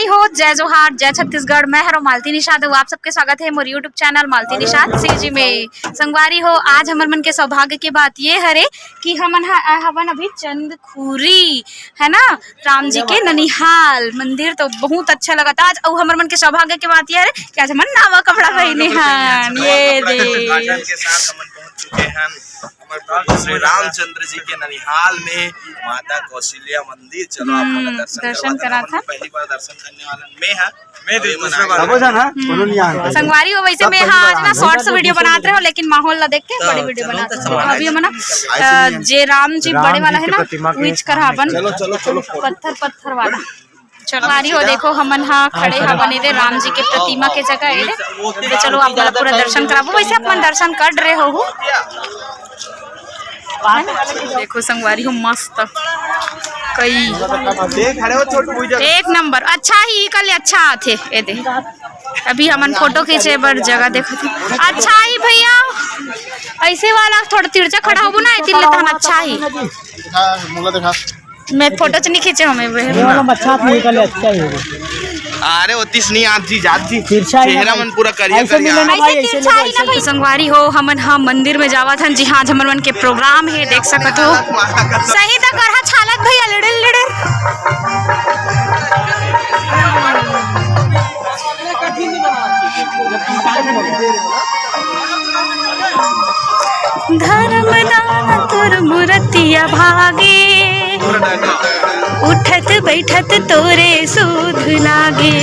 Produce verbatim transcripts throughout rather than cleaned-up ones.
हो, जय जोहार, जय छत्तीसगढ़। मैं हरो मालती निषाद, अउ आप सबके स्वागत हे मोर YouTube channel Malti Nishad CG में। संगवारी हो, आज हमर मन के सौभाग्य के बात ये हरे कि हमन ह-, हवन अभी चंदखुरी, है ना, राम जी के ननिहाल मंदिर। तो बहुत अच्छा लगत आज, अउ हमर मन के सौभाग्य के बात ये हरे कि आज हमन नवा कपड़ा पहने हन। ये दे। उद्घाटन के साथ हमन पहुंच चुके हैं हमर प्रभु श्री रामचंद्र जी के ननिहाल में, माता कौशल्या मंदिर। चलो, आप मन हम्म, दर्शन दर्शन करवाथन। करवाथन। हमन पहली बार दर्शन करने वाला मैं हा। मैं दे, दूसरा बार। सबो झन, हाँ? कोनो नहीं आए। संगवारी हो, वैसे सब मैं पहली आज बार ना आए। शॉर्ट्स वीडियो बनात रहे हो, लेकिन माहौल ला देख के तो बड़ी वीडियो चलो, बनात तो रहे हो। अभी हमन, अ, जे राम जी राम बड़े जी वाला है के ना, प्रतिमा के उइच कर सामने अपन चलो, चलो, चलो, फोटो। पत्थर, पत्थर वाला। चलो, संगवारी हो, देखो, हमन हा खड़े हा बने दे राम जी के प्रतिमा के जगह ए दे। तो चलो, आप मन ला पूरा दर्शन कराबो। वैसे आप मन दर्शन कर रहे हो। देखो संगवारी हो, मस्त कई देख, अरे वो छोटू भुइया। एक नंबर। अच्छा ही कल अच्छा आथे। ए दे, अभी हमन फोटो खींचे बर जगह देखत हन। अच्छा ही भैया, ऐसे वाला थोड़ा तिरछा खड़ा होबो ना, एती ले तहन अच्छा ही। दिखा, मोला दिखा। मैं फोटो च नहीं खींचे हमें वे। ये वाला अच्छा नहीं निकल, अच्छा ही होगा। अरे वो तीस नहीं आती जाती। तिरछा ही चेहरा ना मन पूरा करिया ऐसे करिया। नहीं लेना भाई, ऐसे ऐसे तिरछा ही ना भाई। संगवारी हो, हमन हम मंदिर में जावत हन। जी हाँ, आज हमर मन के प्रोग्राम है, देख सकत हो। सही त करहा छालत भैया, लिड़िल लिड़िल। धर्मदान तोर मूरतिया भागे, उठत बैठत तोरे सुध लागे।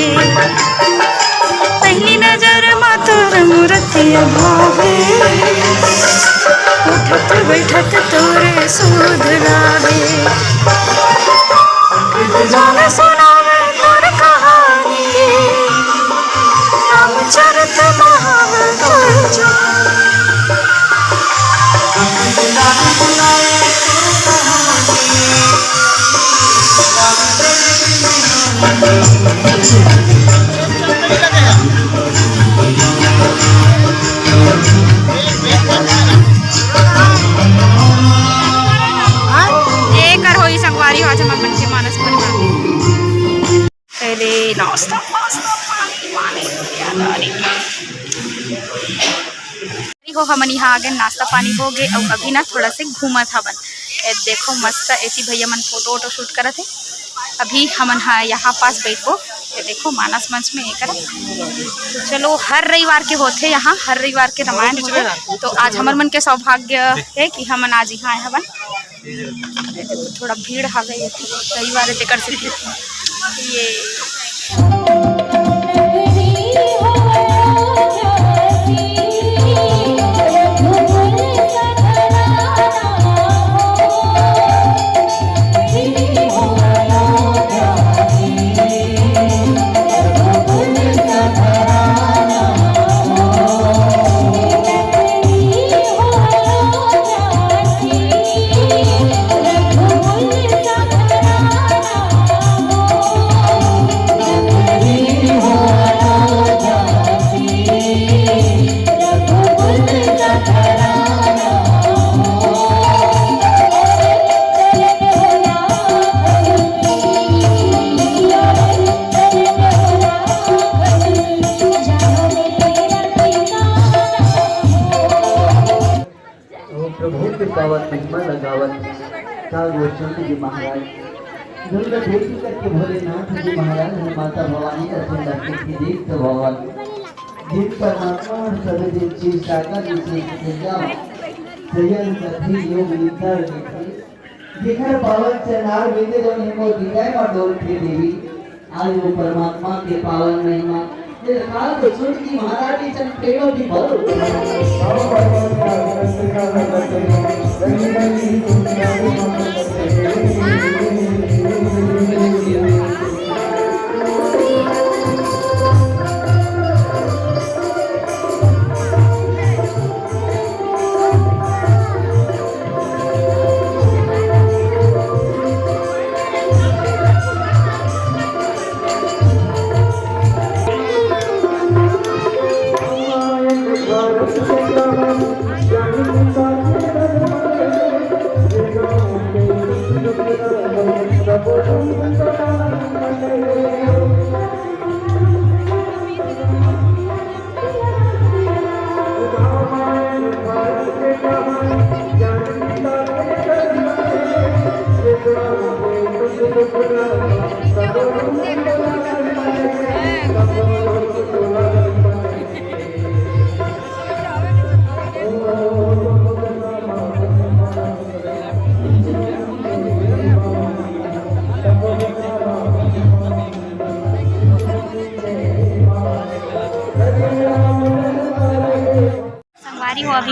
पहली नजर मा तोर मूरतिया भागे, उठत बैठत तोरे सुध लागे। जान सुनावे तोर कहानी, रामचरित महापुराण। एकर होई संगवारी हो, आज हमर मन के मानस परिवार। अरे नाश्ता, पास्ता, पानी, पानी, पानी। हो, हमन यहाँ आ गए, नाश्ता पानी हो गए, अउ अभी ना थोड़ा से घूमत हवन। ए देखो मस्त, एती भैया मन फोटो वोटो शूट करत हे। अभी हमन हा यहाँ पास बैठबो। ये देखो मानस मंच में ये करत। तो चलो, हर रविवार के होथे यहाँ, हर रविवार के रामायण होथे। तो आज हमर मन के सौभाग्य है कि हमन आज यहाँ आए हवन। थोड़ा भीड़ हावे, ये रविवार है, तेकर से ये। ओ प्रभु के पावन महिमा लगावत, का गोचंद जी महाराज, दुर्गा देवी करके भोलेनाथ जी महाराज, हम माता भवानी का सुंदर की दीप्त भवन, जिन परमात्मा और सभी दिन शिव सागर विशेष पूजा, सयन कथी योग निद्रा निधि, जेकर पावन चरणार बेदे जौन हिमो हृदय मा डोलथे देवी, आज वो परमात्मा के पावन महिमा, ये काल तो सुन की महारानी चंद प्रेम की बल।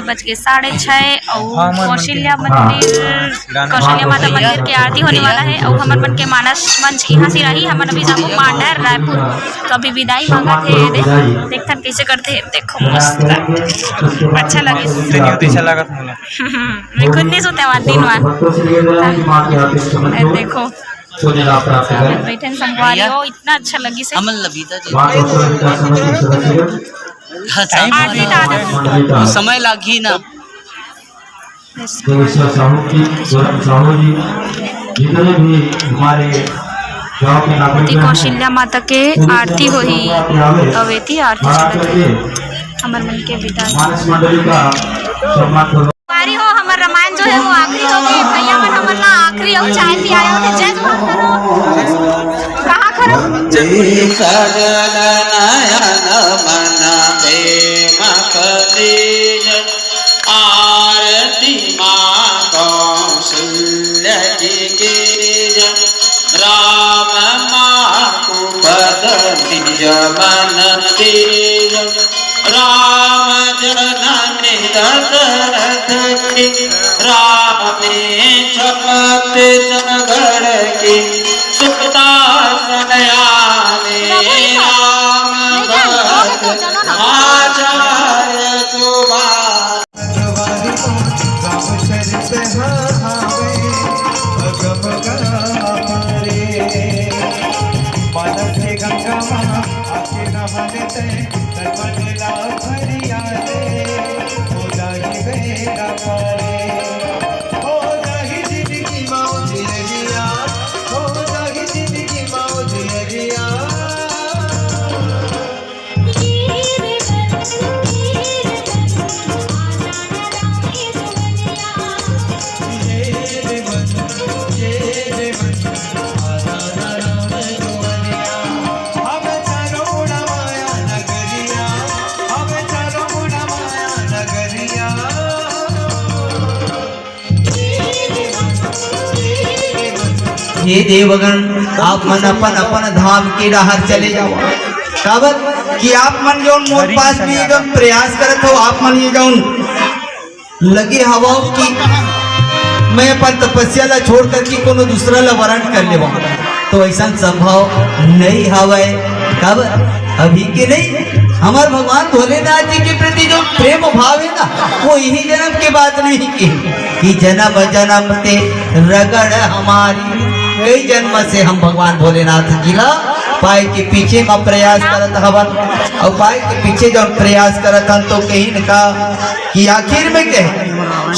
बज के साढ़े छः अउ कौशल्या मंदिर, कौशल्या माता मंदिर के आरती होने वाला है अउ हमर मन के मानस मंच यहाँ से रही। हमन अभी जाबो मांडर रायपुर, तो अभी विदाई मांगत हे। दे, देखथन कैसे करते हैं। देखो मस्त, अच्छा लगे। अच्छा लगत मोला। मैं खुद नहीं सोते हमारे दिन वार। ए, देखो, बैठे संगवारी हो, इतना अच्छा लगी से। हमन लबीता जी। हाँ, आरती तो आधा घंटा। समय लागी ना। देवेश्वर साहू जी, गौरव साहू जी, जितने भी हमारे गांव के नागरिक हैं, कौशल्या माता के आरती होही, अवेती आरती चलत हे। हमर मन के विदाई। मानस मंडली का सम्मान करो। बारी हो, हमर रामायण जो है वो आखिरी हो गई। भैया मन हमर ला आखिरी हो चाय पियाए हो, तो जय जोहार करो। कहाँ करो? सजल नयन मन प्रेम कतीज आरती माँ कौशल्य जी की जय। राम माँ कुपद निज मन दीन। राम जननी दशरथ की रानी छपत सगड़ की सुता सयानी। राम भक्त आचार्य सुभाष। रामचरित आवे अगम गाम रे। मानस के गंगा माँ आके नहाने ते, तन मन ला भरिया रे। हो जाही बेड़ा पारे, हो जाही जिंदगी माँ उजियरिया, हो जाही जिंदगी माँ उजियरिया। हे देवगण, आप मन अपन अपन धाम के डहर चले जाओ। काबर कि आप मन जौन मोर पास में जौन प्रयास करत हो, आप मन ये जौन लगे हवव कि मैं अपन तपस्या ला छोड़ करके कोनो दूसरा ला वरण कर लेवव, तो ऐसा संभव नहीं हवय। काबर अभी के नहीं, हमार भगवान भोलेनाथ जी के प्रति जो प्रेम भाव है ना, वो इही जन्म के बात नहीं के, कि जन्म जन्म ते रगड़ हमारी। कई जन्म से हम भगवान भोलेनाथ जी ला पाए के पीछे म प्रयास करत हवन, अउ पाए के पीछे जब प्रयास करत हन तो कहीं न का कि आखिर में कहे,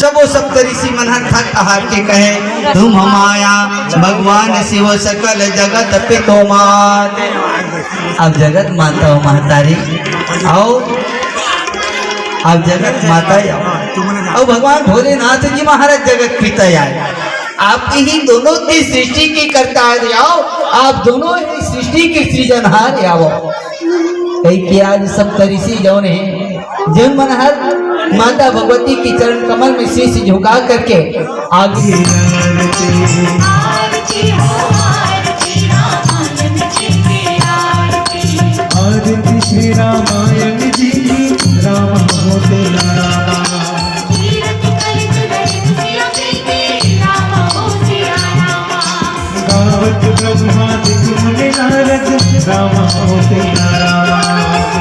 सबो सप्तऋषि मन हर थक हार के कहे, तुम माया भगवान शिव सकल जगत पितो मात। अब जगत माता हो महतारी, आओ, अब जगत माता आओ, अउ भगवान भोलेनाथ जी महाराज जगत पिता आए। आप इही दोनों की सृष्टि के कर्ता आओ, आप दोनों ही सृष्टि के सृजनहार आओ। कई कि आज सप्तऋषि जौन है, जौन मन हर माता भगवती के चरण कमल में शीश झुका करके आगे। आरती हो, आरती, रामायण जी की आरती। आरती श्री रामायण जी की, राम हो तेरा रामा। कीरति कलित ललित सिया प्रीति, राम हो सिया रामा। गावत ब्रह्मादिक मुनि नारद, राम हो तेरा रामा।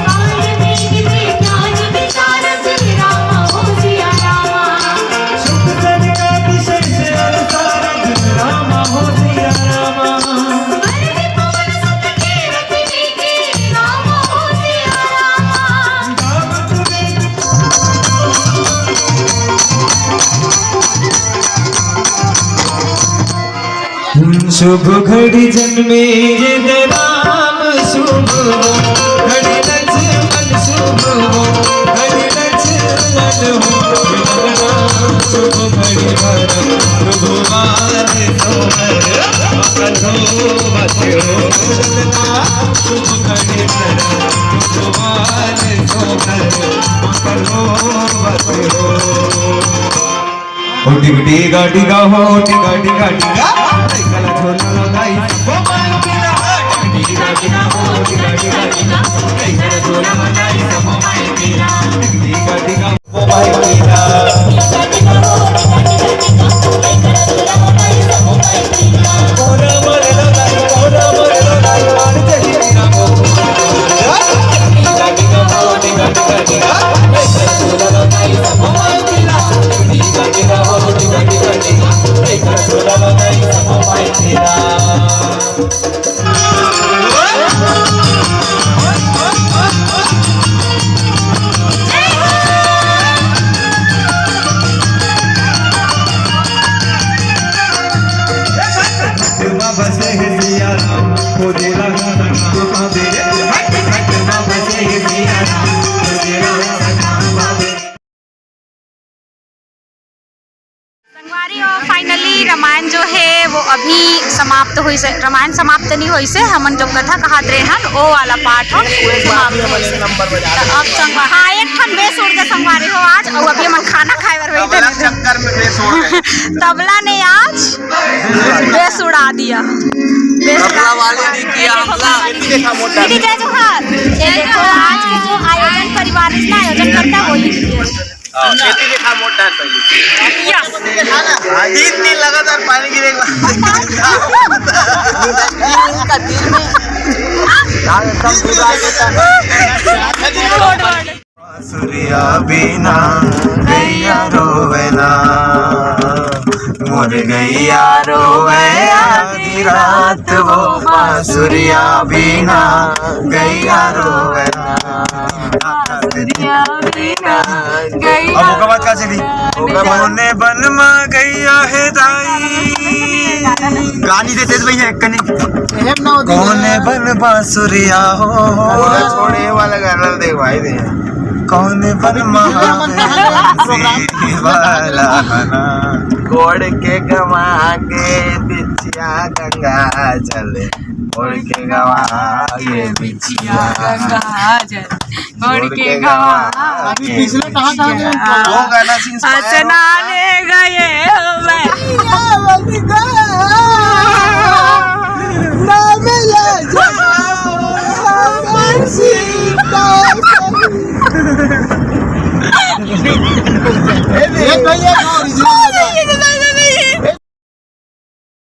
काल वेद विज्ञान विशारद, राम हो सिया रामा। सुख जन का विशेष अनुसारद, राम हो सिया रामा। वर विपवन सुत कीरति नीति, राम हो सिया रामा। गावत वेद शुभ घड़ी जन्मे ये राम, शुभ हो घड़ी लक्ष्मण, शुभ हो घड़ी लक्ष्मण हो। राम शुभ घड़ी भरत, शुभ मान सोहर, मंगल हो मत हो। शुभ घड़ी भरत, शुभ मान सोहर, मंगल हो मत हो। ओ टिक टिका टिका हो, टिका टिका टिका। टिका टिका हो, टिका टिका टिका। टिका टिका हो, टिका टिका टिका। टिका टिका। संगवारी हो, finally रामायण जो हे वो अभी समाप्त होइस हे। रामायण समाप्त नहीं होइस हे, हमन जो कथा कहत रहे हन वो वाला part हो समाप्त होइस हे। त अब संगवा-, हाँ, एक ठन बेस उड़ गे संगवारी हो आज, अउ अभी हमन खाना खाए बर बैठे हन। चक्कर में बेस उड़ गे। तबला ने आज बेस उड़ा दिया, बेस उड़ा दिया। वाले ने किया हमला। दीदी जय जोहार। ये देखो आज के जो आयोजन परिवार इतना आयोजन करता है वही। हाँ, खेती देखा मोटा है पहले। Yes। तीन दिन लगातार पानी गिरे के बाद। तीन दिन का, तीन दिन। यार, एकदम घबरा गया था। सूर्या बिना गैया रोवे ना, मोर गैया रोवे आधी रात वो, बांसुरिया बिना गैया रोवे ना। अब ओकर बाद का चली? कोने बन मा गैया हे दाई। गानी देते तो भैया एक कनी। कोने बन बांसुरिया हो। छोड़े वाला गाना देख भाई भैया। कोने बन मा वाला ना। गोड़ के गवा के बिचिया गंगा जल। गोड़ के गवा के बिचिया गंगा जल। छोड़ के गवा। अभी पिछले कहाँ, कहाँ गए? वो गाना scene आसना ले गए हो मैं। ये तो ये original